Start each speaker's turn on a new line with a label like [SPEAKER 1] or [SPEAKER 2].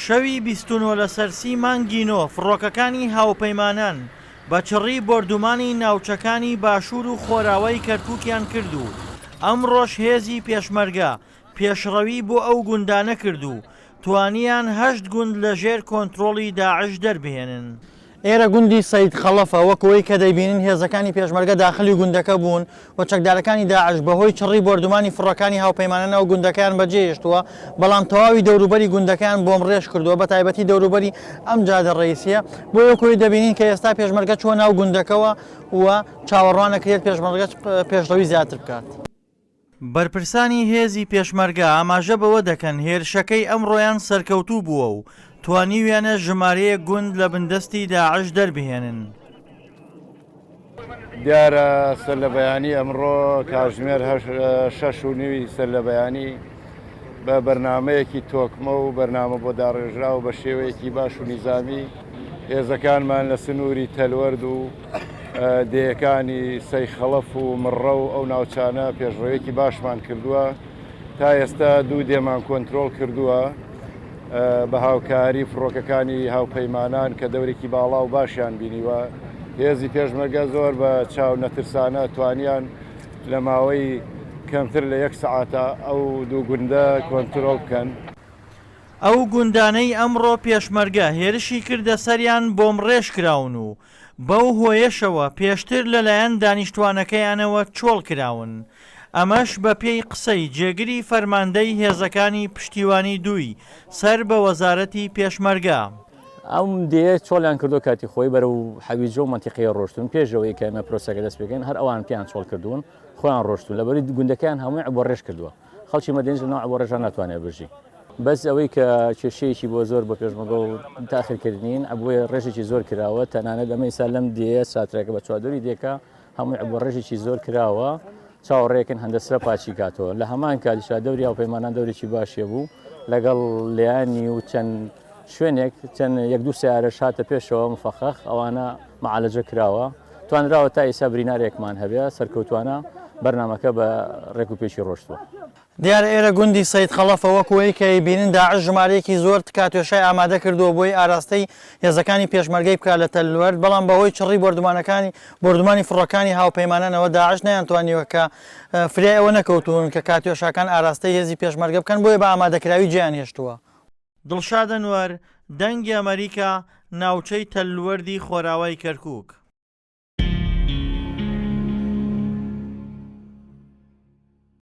[SPEAKER 1] شەوی 29 لەسەر سی مانگی نۆ فڕۆکەکانی هاوپەیمانان بە چڕی بۆردومانی ناوچەکانی باشوور و خۆراوای کەرکووکیان کرد و ئەمڕۆش هێزی پێشمەرگە پێشڕەوی بۆ ئەو گوندانە کرد و توانیان هەشت گوند لە ژێر کۆنترۆڵی داعش دەربهێنن. ئێرە گوندی سەید خەڵەفە، وەک ئەوەی کە دەیبینن هێزەکانی پێشمەرگە داخلی گوندەکە بوون و چەکدارەکانی داعش بەهۆی چڕی بۆردومانی فڕۆکانی هاوپەیمانان ئەو گوندەکەیان بەجێهێشتووە، بەڵام تەواوی دەوروبەری گوندەکەیان بۆمڕێژ کردووە، بەتایبەتی دەوروبەری ئەم جادە ڕەئیسییە، بۆیە وەک ئەوەی دەبینین کە ئێستا پێشمەرگە چووە ناو گوندەکەوە و چاوەڕوان ئەکرێت پێشمەرگە پێشڕەوی زیاتر بکات. بەرپرسانی هێزی پێشمەرگە ئاماژە بەوە دەکەن، هێرشەکەی ئەمڕۆیان سەرکەوتوو بووە و توانیویانە ژمارەیەک گوند لە بندەستی داعش دەربهێنن.
[SPEAKER 2] دیارە سەرلەبەیانی ئەمڕۆ کاتژمێر شەش و نیوی سەرلەبەیانی بە بەرنامەیەکی تۆکمە و بەرنامە بۆ داڕێژراو بە شێوەیەکی باش و نیزامی هێزەکانمان لە سنووری تەلوەرد و دێیەکانی سەیخەڵەف و مڕە و ئەو ناوچانە پێشڕەوێکی باشمان کردووە تا ئێستا دوو دێمان کۆنتترۆل کردووە بە هاوکاری فڕۆکەکانی هاوپەیمانان کە دەورێکی باڵا و باشیان بینیوە هێزی پێشمەرگە زۆر بە چاو نەترسانە توانیان لە ماوەی کەمتر لە یەک سەعاتە ئەو دوو گوندە کۆنتترۆل بکەن.
[SPEAKER 1] ئەو گوندانەی ئەمڕۆ پێشمەرگە هێرشی کردە سەریان بۆمڕێژ کراون و بەو هۆیەشەوە پێشتر لەلایەن دانیشتوانەکەیانەوە چۆڵ کراون، ئەمەش بەپێی قسەی جێگری فەرماندەی هێزەکانی پشتیوانی دووی سەر بە وەزارەتی پێشمەرگە.
[SPEAKER 3] ئەم دێیە چۆڵیان کردووە کاتی خۆی بەرەو حەویجە و مەنتیقەیە ڕۆشتوون پێش ئەوەی کە ئێمە پرۆسەکە دەست پێکەین هەر ئەوان پێیان چۆڵ کردوون خۆیان ڕۆشتوون لەبەری گوندەکەیان هەمووی عەبۆڕێژ کردووە خەڵکی مەدەنیش لەناو عەبۆڕێژا ناتوانێت بژی. بەس ئەوەی کە کێشەیەکی بۆ زۆر بۆ پێشمەگە و تاخیرکردنین عەبۆیە ڕێژێکی زۆر کراوە تەنانەت ئەمە ئیسا لەم دێیە ساترەکە بە چوادۆری دێکە هەمووی عەبۆ ڕێژێکی زۆر کراوە چاوەڕێکن هەندەسرە پاچی کاتەوە لە هەمان کاتیشا دەوری هاوپەیمانان دەورێکی باشێ بوو لەگەڵ لیانی و چەند شوێنێک چەند یەک دوو سیارەش هاتە پێشەوە مفەخەخ ئەوانە معالەجە کراوە توانراوە تا ئیسا برینارێکمان هەبێ سەرکەوتوانە بەرنامەکە بە ڕێک و پێکی ڕۆشتووە.
[SPEAKER 1] دیارە ئێرە گوندی سەید خەڵەفە وەک وەی کە ئەیبینن داعش ژمارەیەکی زۆر کاتیۆشای ئامادە کردووە بۆی ئاراستەی هێزەکانی پێشمەرگەی بکات لە تەلوەرد بەڵام بەهۆی چڕی بۆردومانەکانی بۆردومانی فڕۆکانی هاوپەیمانانەوە داعش نەیانتوانیوە کە فریای ئەوە نەکەوتوون کە کاتیۆشاکان ئاراستەی هێزی پێشمەرگە بکەن بۆیە بە ئامادەکراوی جێیان هێشتووە. دڵشاد ئەنوەر، دەنگی ئەمەریکا، ناوچەی تەلوەردی خۆراوای کەرکوک.